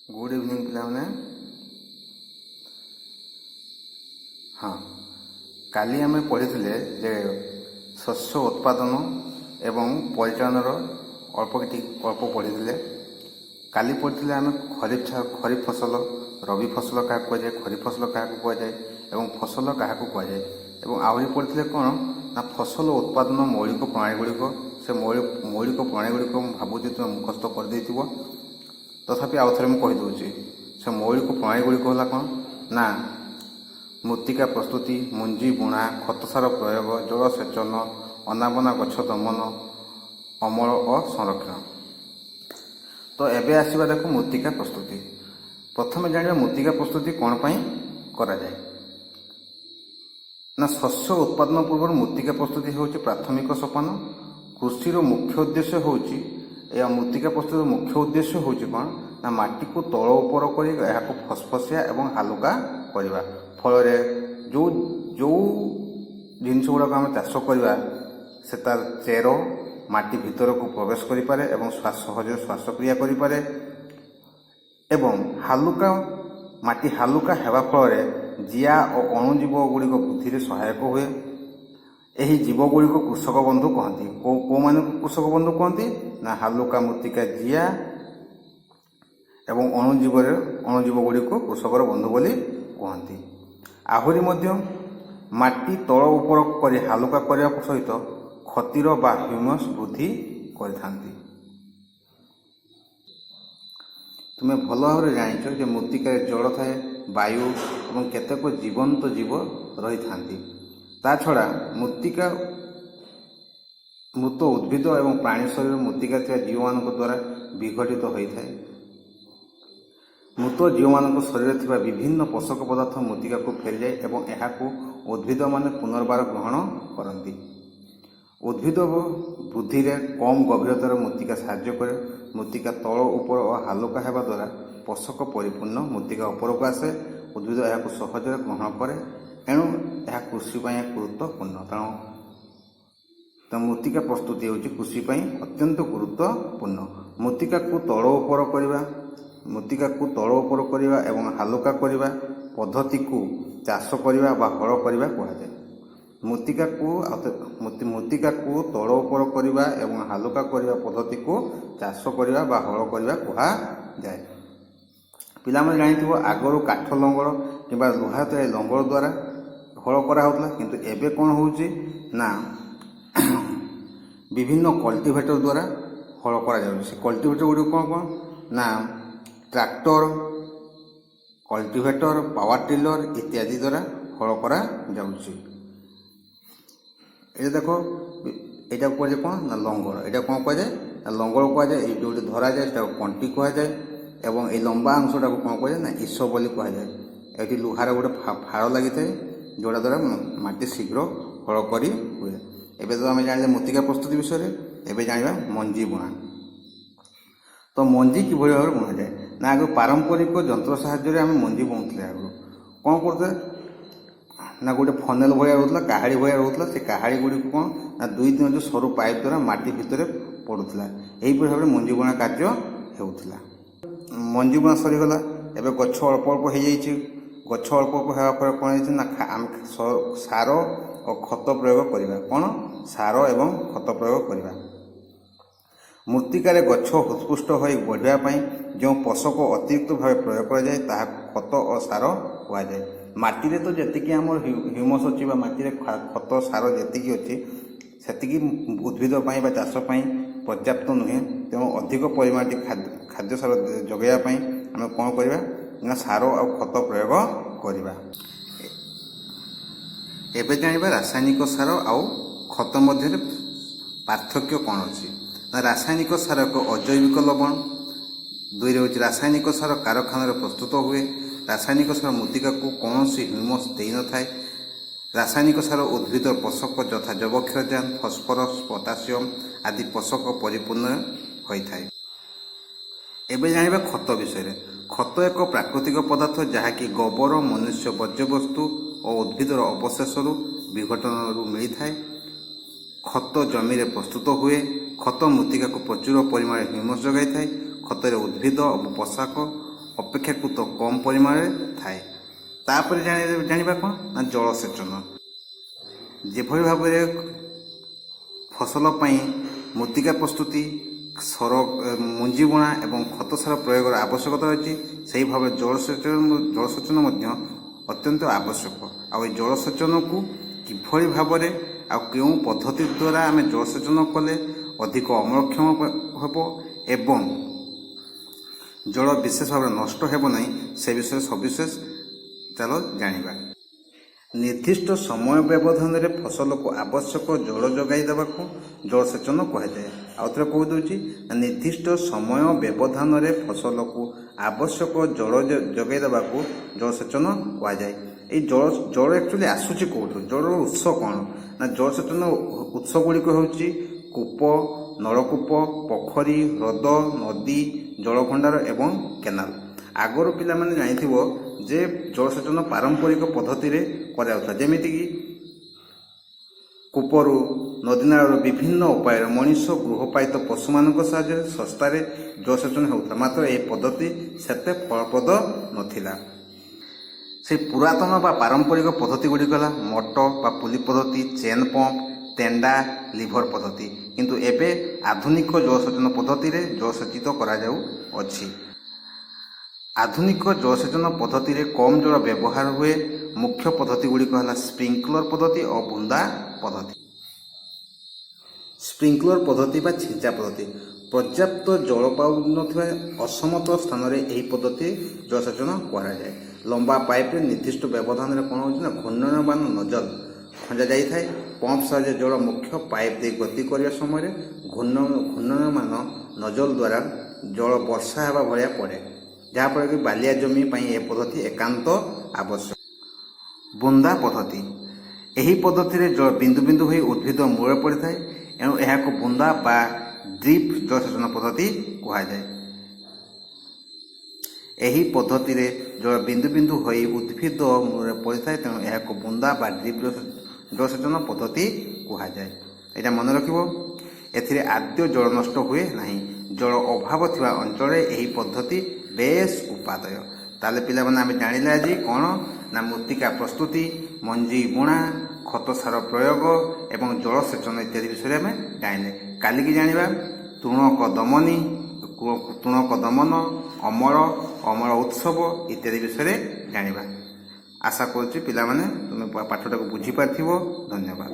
Good evening ପିଲାମାନେ। ହଁ, କାଲି ଆମେ ପଢ଼ିଥିଲେ ଯେ ଶସ୍ୟ ଉତ୍ପାଦନ ଏବଂ ପରିଚାଳନାର ଅଳ୍ପ କିଛି ଅଳ୍ପ ପଢ଼ିଥିଲେ। କାଲି ପଢ଼ିଥିଲେ ଆମେ ଖରିଫ ଫସଲ, ରବି ଫସଲ କାହାକୁ କୁହାଯାଏ, ଖରିଫ ଫସଲ କାହାକୁ କୁହାଯାଏ ଏବଂ ଫସଲ କାହାକୁ କୁହାଯାଏ। ଏବଂ ଆହୁରି ପଢ଼ିଥିଲେ କ'ଣ ନା ଫସଲ ଉତ୍ପାଦନ ମୌଳିକ ପ୍ରଣାଳୀ ଗୁଡ଼ିକ। ସେ ମୌଳିକ ପ୍ରଣାଳୀ ଗୁଡ଼ିକ ମୁଁ ଭାବୁଛି ତୁମେ ମୁଖସ୍ଥ କରିଦେଇଥିବ, ତଥାପି ଆଉ ଥରେ ମୁଁ କହିଦେଉଛି। ସେ ମୌଳିକ ପ୍ରଣାଳୀ ଗୁଡ଼ିକ ହେଲା କ'ଣ ନା ମୃତ୍ତିକା ପ୍ରସ୍ତୁତି, ମଞ୍ଜି ବୁଣା, ଖତ ସାର ପ୍ରୟୋଗ, ଜଳସେଚନ, ଅନାବନା ଗଛ ଦମନ, ଅମଳ ଓ ସଂରକ୍ଷଣ। ତ ଏବେ ଆସିବା ଦେଖ ମୃତ୍ତିକା ପ୍ରସ୍ତୁତି। ପ୍ରଥମେ ଜାଣିବା ମୃତ୍ତିକା ପ୍ରସ୍ତୁତି କ'ଣ ପାଇଁ କରାଯାଏ। ନା, ଶସ୍ୟ ଉତ୍ପାଦନ ପୂର୍ବରୁ ମୃତ୍ତିକା ପ୍ରସ୍ତୁତି ହେଉଛି ପ୍ରାଥମିକ ସୋପାନ। କୃଷିର ମୁଖ୍ୟ ଉଦ୍ଦେଶ୍ୟ ହେଉଛି ଏହା। ମୃତ୍ତିକା ପ୍ରସ୍ତୁତିର ମୁଖ୍ୟ ଉଦ୍ଦେଶ୍ୟ ହେଉଛି କ'ଣ ନା ମାଟିକୁ ତଳ ଉପର କରି ଏହାକୁ ଫସଫସିଆ ଏବଂ ହାଲୁକା କରିବା। ଫଳରେ ଯେଉଁ ଯେଉଁ ଜିନିଷ ଗୁଡ଼ାକ ଆମେ ଚାଷ କରିବା, ସେ ତାର ଚେର ମାଟି ଭିତରକୁ ପ୍ରବେଶ କରିପାରେ ଏବଂ ସହଜରେ ଶ୍ୱାସକ୍ରିୟା କରିପାରେ। ଏବଂ ହାଲୁକା ମାଟି ହାଲୁକା ହେବା ଫଳରେ ଜିଆ ଓ ଅଣୁଜୀବ ଗୁଡ଼ିକ ବୃଦ୍ଧିରେ ସହାୟକ ହୁଏ। ଏହି ଜୀବଗୁଡ଼ିକୁ କୃଷକ ବନ୍ଧୁ କହନ୍ତି। କେଉଁ କେଉଁମାନଙ୍କୁ କୃଷକ ବନ୍ଧୁ କୁହନ୍ତି ନା ହାଲୁକା ମୃତ୍ତିକା ଜିଆ ଏବଂ ଅଣୁଜୀବ ଗୁଡ଼ିକୁ କୃଷକର ବନ୍ଧୁ ବୋଲି କୁହନ୍ତି। ଆହୁରି ମଧ୍ୟ ମାଟି ତଳ ଉପର କରି ହାଲୁକା କରିବା ସହିତ ଖତିର ବା ହ୍ୟୁମସ୍ ବୃଦ୍ଧି କରିଥାନ୍ତି। ତୁମେ ଭଲ ଭାବରେ ଜାଣିଛ ଯେ ମୃତ୍ତିକାରେ ଜଳ ଥାଏ, ବାୟୁ ଏବଂ କେତେକ ଜୀବନ୍ତ ଜୀବ ରହିଥାନ୍ତି। ତା ଛଡ଼ା ମୃତ୍ତିକା ମୃତ ଉଦ୍ଭିଦ ଏବଂ ପ୍ରାଣୀ ଶରୀର ମୃତ୍ତିକା ଥିବା ଜୀବମାନଙ୍କ ଦ୍ୱାରା ବିଘଟିତ ହୋଇଥାଏ। ମୃତ ଜୀବମାନଙ୍କ ଶରୀରରେ ଥିବା ବିଭିନ୍ନ ପୋଷକ ପଦାର୍ଥ ମୃତ୍ତିକାକୁ ଫେରିଯାଏ ଏବଂ ଏହାକୁ ଉଦ୍ଭିଦମାନେ ପୁନର୍ବାର ଗ୍ରହଣ କରନ୍ତି। ଉଦ୍ଭିଦ ବୃଦ୍ଧିରେ କମ୍ ଗଭୀରତାର ମୃତ୍ତିକା ସାହାଯ୍ୟ କରେ। ମୃତ୍ତିକା ତଳ ଉପର ଓ ହାଲୁକା ହେବା ଦ୍ୱାରା ପୋଷକ ପରିପୂର୍ଣ୍ଣ ମୃତ୍ତିକା ଉପରକୁ ଆସେ। ଉଦ୍ଭିଦ ଏହାକୁ ସହଜରେ ଗ୍ରହଣ କରେ। ଏଣୁ ଏହା କୃଷି ପାଇଁ ଗୁରୁତ୍ୱପୂର୍ଣ୍ଣ। ତେଣୁ ତ ମୃତ୍ତିକା ପ୍ରସ୍ତୁତି ହେଉଛି କୃଷି ପାଇଁ ଅତ୍ୟନ୍ତ ଗୁରୁତ୍ୱପୂର୍ଣ୍ଣ। ମୃତ୍ତିକାକୁ ତଳ ଉପର କରିବା ଏବଂ ହାଲୁକା କରିବା ପଦ୍ଧତିକୁ ଚାଷ କରିବା ବା ହଳ କରିବା କୁହାଯାଏ। ମୃତ୍ତିକାକୁ ତଳ ଉପର କରିବା ଏବଂ ହାଲୁକା କରିବା ପଦ୍ଧତିକୁ ଚାଷ କରିବା ବା ହଳ କରିବା କୁହାଯାଏ। ପିଲାମାନେ ଜାଣିଥିବ, ଆଗରୁ କାଠ ଲଙ୍ଗଳ କିମ୍ବା ଲୁହା ତିଆରି ଲଙ୍ଗଳ ଦ୍ୱାରା ହଳ କରାହେଉଥିଲା। କିନ୍ତୁ ଏବେ କ'ଣ ହେଉଛି ନା ବିଭିନ୍ନ କଲ୍ଟିଭେଟର ଦ୍ୱାରା ହଳ କରାଯାଉଛି। ସେ କଲ୍ଟିଭେଟର ଗୁଡ଼ିକ କ'ଣ କ'ଣ ନା ଟ୍ରାକ୍ଟର, କଲ୍ଟିଭେଟର, ପାୱାର ଟିଲର ଇତ୍ୟାଦି ଦ୍ୱାରା ହଳ କରାଯାଉଛି। ଏଇଟା ଦେଖ, ଏଇଟା କୁହାଯାଏ କ'ଣ ନା ଲଙ୍ଗଳ। ଏଇଟା କ'ଣ କୁହାଯାଏ ନା ଲଙ୍ଗଳ କୁହାଯାଏ। ଏଇ ଯେଉଁଠି ଧରାଯାଏ, ସେଟାକୁ କଣ୍ଟି କୁହାଯାଏ ଏବଂ ଏଇ ଲମ୍ବା ଅଂଶଟାକୁ କ'ଣ କୁହାଯାଏ ନା ଇସ ବୋଲି କୁହାଯାଏ। ଏଠି ଲୁହାର ଗୋଟେ ଫାଳ ଲାଗିଥାଏ, ଯେଉଁଟା ଦ୍ୱାରା ମାଟି ଶୀଘ୍ର ହଳ କରି ହୁଏ। ଏବେ ତ ଆମେ ଜାଣିଲେ ମୃତ୍ତିକା ପ୍ରସ୍ତୁତି ବିଷୟରେ। ଏବେ ଜାଣିବା ମଞ୍ଜି ବୁଣା। ତ ମଞ୍ଜି କିଭଳି ଭାବରେ ବୁଣାଯାଏ ନା ଆଗରୁ ପାରମ୍ପରିକ ଯନ୍ତ୍ର ସାହାଯ୍ୟରେ ଆମେ ମଞ୍ଜି ବୁଣୁଥିଲେ। ଆଗରୁ କ'ଣ କରୁଥିଲେ ନା ଗୋଟେ ଫନେଲ ଭଳିଆ ରହୁଥିଲା, କାହାଳି ଭଳିଆ ରହୁଥିଲା। ସେ କାହାଳି ଗୁଡ଼ିକୁ କ'ଣ ନା ଦୁଇ ତିନୋଟି ସରୁ ପାଇପ୍ ଦ୍ୱାରା ମାଟି ଭିତରେ ପଡ଼ୁଥିଲା। ଏହିପରି ଭାବରେ ମଞ୍ଜି ବୁଣା କାର୍ଯ୍ୟ ହେଉଥିଲା। ମଞ୍ଜି ବୁଣା ସରିଗଲା। ଏବେ ଗଛ ଅଳ୍ପ ଅଳ୍ପ ହେଇଯାଇଛି। ଗଛ ଅଳ୍ପ ଅଳ୍ପ ହେବା ପରେ କ'ଣ ହେଇଛି ନା ଆମେ ସାର ଓ ଖତ ପ୍ରୟୋଗ କରିବା। କ'ଣ? ସାର ଏବଂ ଖତ ପ୍ରୟୋଗ କରିବା। ମୃତ୍ତିକାରେ ଗଛ ହୃଷ୍ଟପୁଷ୍ଟ ହୋଇ ବଢ଼ିବା ପାଇଁ ଯେଉଁ ପୋଷକ ଅତିରିକ୍ତ ଭାବେ ପ୍ରୟୋଗ କରାଯାଏ, ତାହାକୁ ଖତ ଓ ସାର କୁହାଯାଏ। ମାଟିରେ ତ ଯେତିକି ଆମର ହ୍ୟୁମସ୍ ଅଛି ବା ମାଟିରେ ଖତ ସାର ଯେତିକି ଅଛି, ସେତିକି ଉଦ୍ଭିଦ ପାଇଁ ବା ଚାଷ ପାଇଁ ପର୍ଯ୍ୟାପ୍ତ ନୁହେଁ। ତେଣୁ ଅଧିକ ପରିମାଣରେ ଖାଦ୍ୟ ସାର ଯୋଗାଇବା ପାଇଁ ଆମେ କ'ଣ କରିବା ନା ସାର ଆଉ ଖତ ପ୍ରୟୋଗ କରିବା। ଏବେ ଜାଣିବା ରାସାୟନିକ ସାର ଆଉ ଖତ ମଧ୍ୟରେ ପାର୍ଥକ୍ୟ କ'ଣ ଅଛି। ନା, ରାସାୟନିକ ସାର ଏକ ଅଜୈବିକ ଲବଣ। ଦୁଇରେ ହେଉଛି ରାସାୟନିକ ସାର କାରଖାନାରେ ପ୍ରସ୍ତୁତ ହୁଏ। ରାସାୟନିକ ସାର ମୃତ୍ତିକାକୁ କୌଣସି ହ୍ୟୁମସ୍ ଦେଇନଥାଏ। ରାସାୟନିକ ସାର ଉଦ୍ଭିଦ ପୋଷକ ଯଥା ଯବକ୍ଷାରଜାନ, ଫସ୍ଫରସ୍, ପଟାସିୟମ ଆଦି ପୋଷକ ପରିପୂର୍ଣ୍ଣ ହୋଇଥାଏ। ଏବେ ଜାଣିବା ଖତ ବିଷୟରେ। ଖତ ଏକ ପ୍ରାକୃତିକ ପଦାର୍ଥ, ଯାହାକି ଗୋବର, ମନୁଷ୍ୟ ବର୍ଜ୍ୟବସ୍ତୁ ଓ ଉଦ୍ଭିଦର ଅବଶେଷରୁ ବିଘଟନରୁ ମିଳିଥାଏ। ଖତ ଜମିରେ ପ୍ରସ୍ତୁତ ହୁଏ। ଖତ ମୃତ୍ତିକାକୁ ପ୍ରଚୁର ପରିମାଣରେ ହ୍ୟୁମସ୍ ଯୋଗାଇଥାଏ। ଖତରେ ଉଦ୍ଭିଦ ଓ ପୋଷାକ ଅପେକ୍ଷାକୃତ କମ୍ ପରିମାଣରେ ଥାଏ। ତାପରେ ଜାଣିବା କ'ଣ ନା ଜଳସେଚନ। ଯେଭଳି ଭାବରେ ଫସଲ ପାଇଁ ମୃତ୍ତିକା ପ୍ରସ୍ତୁତି, ସାର, ମଞ୍ଜି ବୁଣା ଏବଂ ଖତ ସାର ପ୍ରୟୋଗର ଆବଶ୍ୟକତା ରହିଛି, ସେହି ଭାବରେ ଜଳସେଚନ ମଧ୍ୟ ଅତ୍ୟନ୍ତ ଆବଶ୍ୟକ। ଆଉ ଏ ଜଳସେଚନକୁ କିଭଳି ଭାବରେ ଆଉ କେଉଁ ପଦ୍ଧତି ଦ୍ୱାରା ଆମେ ଜଳସେଚନ କଲେ ଅଧିକ ଅମଳକ୍ଷମ ହେବ ଏବଂ ଜଳ ବିଶେଷ ଭାବରେ ନଷ୍ଟ ହେବ ନାହିଁ, ସେ ବିଷୟରେ ସବିଶେଷ ଚାଲ ଜାଣିବା। ନିର୍ଦ୍ଦିଷ୍ଟ ସମୟ ବ୍ୟବଧାନରେ ଫସଲକୁ ଆବଶ୍ୟକ ଜଳ ଯୋଗାଇ ଦେବାକୁ ଜଳସେଚନ କୁହାଯାଏ। ଆଉ ଥରେ କହିଦେଉଛି, ନିର୍ଦ୍ଦିଷ୍ଟ ସମୟ ବ୍ୟବଧାନରେ ଫସଲକୁ ଆବଶ୍ୟକ ଜଳ ଯୋଗାଇ ଦେବାକୁ ଜଳସେଚନ କୁହାଯାଏ। ଏଇ ଜଳ ଆକ୍ଚୁଆଲି ଆସୁଛି କେଉଁଠୁ? ଜଳର ଉତ୍ସ କ'ଣ ନା ଜଳସେଚନ ଉତ୍ସ ଗୁଡ଼ିକ ହେଉଛି କୂପ, ନଳକୂପ, ପୋଖରୀ, ହ୍ରଦ, ନଦୀ, ଜଳଭଣ୍ଡାର ଏବଂ କେନାଲ। ଆଗରୁ ପିଲାମାନେ ଜାଣିଥିବ ଯେ ଜଳସେଚନ ପାରମ୍ପରିକ ପଦ୍ଧତିରେ କରାଯାଉଥିଲା, ଯେମିତିକି କୂପରୁ, ନଦୀନାଳରୁ ବିଭିନ୍ନ ଉପାୟରେ ମଣିଷ, ଗୃହପାଳିତ ପଶୁମାନଙ୍କ ସାହାଯ୍ୟରେ ଶସ୍ତାରେ ଜଳସେଚନ ହେଉଥିଲା। ମାତ୍ର ଏହି ପଦ୍ଧତି ସେତେ ଫଳପ୍ରଦ ନଥିଲା। ସେ ପୁରାତନ ବା ପାରମ୍ପରିକ ପଦ୍ଧତି ଗୁଡ଼ିକ ହେଲା ମୋଟ ବା ପୁଲି ପଦ୍ଧତି, ଚେନ୍ ପମ୍ପ, ତେଣ୍ଡା, ଲିଭର ପଦ୍ଧତି। କିନ୍ତୁ ଏବେ ଆଧୁନିକ ଜଳସେଚନ ପଦ୍ଧତିରେ ଜଳସେଚିତ କରାଯାଉଅଛି। ଆଧୁନିକ ଜଳସେଚନ ପଦ୍ଧତିରେ କମ୍ ଜଳ ବ୍ୟବହାର ହୁଏ। ମୁଖ୍ୟ ପଦ୍ଧତି ଗୁଡ଼ିକ ହେଲା ସ୍ପ୍ରିଙ୍କଲର ପଦ୍ଧତି ଓ ବୁନ୍ଦା ପଦ୍ଧତି। ସ୍ପ୍ରିଙ୍କଲର ପଦ୍ଧତି ବା ଛିଞ୍ଚା ପଦ୍ଧତି। ପର୍ଯ୍ୟାପ୍ତ ଜଳ ପାଉନଥିବା ଅସମତଳ ସ୍ଥାନରେ ଏହି ପଦ୍ଧତି ଜଳସେଚନ କରାଯାଏ। ଲମ୍ବା ପାଇପରେ ନିର୍ଦ୍ଦିଷ୍ଟ ବ୍ୟବଧାନରେ କ'ଣ ହେଉଛି ନା ଘୂର୍ଣ୍ଣୟମାନ ନଜଲ ଖଞ୍ଜା ଯାଇଥାଏ। ପମ୍ପ ସାହାଯ୍ୟରେ ଜଳ ମୁଖ୍ୟ ପାଇପ୍ ଦେଇ ଗତି କରିବା ସମୟରେ ଘୂର୍ଣ୍ଣୟମାନ ନଜଲ ଦ୍ୱାରା ଜଳ ବର୍ଷା ହେବା ଭଳିଆ ପଡ଼େ, ଯାହାଫଳରେ କି ବାଲିଆ ଜମି ପାଇଁ ଏ ପଦ୍ଧତି ଏକାନ୍ତ ଆବଶ୍ୟକ। ବୁନ୍ଦା ପଦ୍ଧତି। ଏହି ପଦ୍ଧତିରେ ଜଳ ବିନ୍ଦୁ ବିନ୍ଦୁ ହୋଇ ଉଦ୍ଭିଦ ମୂଳରେ ପଡ଼ିଥାଏ। ଏଣୁ ଏହାକୁ ବୁନ୍ଦା ବା ଡ୍ରିପ୍ ଜଳସେଚନ ପଦ୍ଧତି କୁହାଯାଏ। ଏହି ପଦ୍ଧତିରେ ଜଳ ବିନ୍ଦୁ ବିନ୍ଦୁ ହୋଇ ଉଦ୍ଭିଦ ମୂଳରେ ପଡ଼ିଥାଏ, ତେଣୁ ଏହାକୁ ବୁନ୍ଦା ବା ଡ୍ରିପ୍ ଜଳସେଚନ ପଦ୍ଧତି କୁହାଯାଏ। ଏଇଟା ମନେ ରଖିବ। ଏଥିରେ ଆଦୌ ଜଳ ନଷ୍ଟ ହୁଏ ନାହିଁ। ଜଳ ଅଭାବ ଥିବା ଅଞ୍ଚଳରେ ଏହି ପଦ୍ଧତି ବେଶ ଉପାଦେୟ। ତାହେଲେ ପିଲାମାନେ, ଆମେ ଜାଣିଲେ ଆଜି କ'ଣ ନା ମୃତ୍ତିକା ପ୍ରସ୍ତୁତି, ମଞ୍ଜି ବୁଣା, ଖତ ସାର ପ୍ରୟୋଗ ଏବଂ ଜଳସେଚନ ଇତ୍ୟାଦି ବିଷୟରେ ଆମେ ଜାଣିଲେ। କାଲିକି ଜାଣିବା ତୃଣକ ଦମନ, ଅମଳ, ଅମଳ ଉତ୍ସବ ଇତ୍ୟାଦି ବିଷୟରେ ଜାଣିବା। ଆଶା କରୁଛି ପିଲାମାନେ, ତୁମେ ପାଠଟାକୁ ବୁଝିପାରିଥିବ। ଧନ୍ୟବାଦ।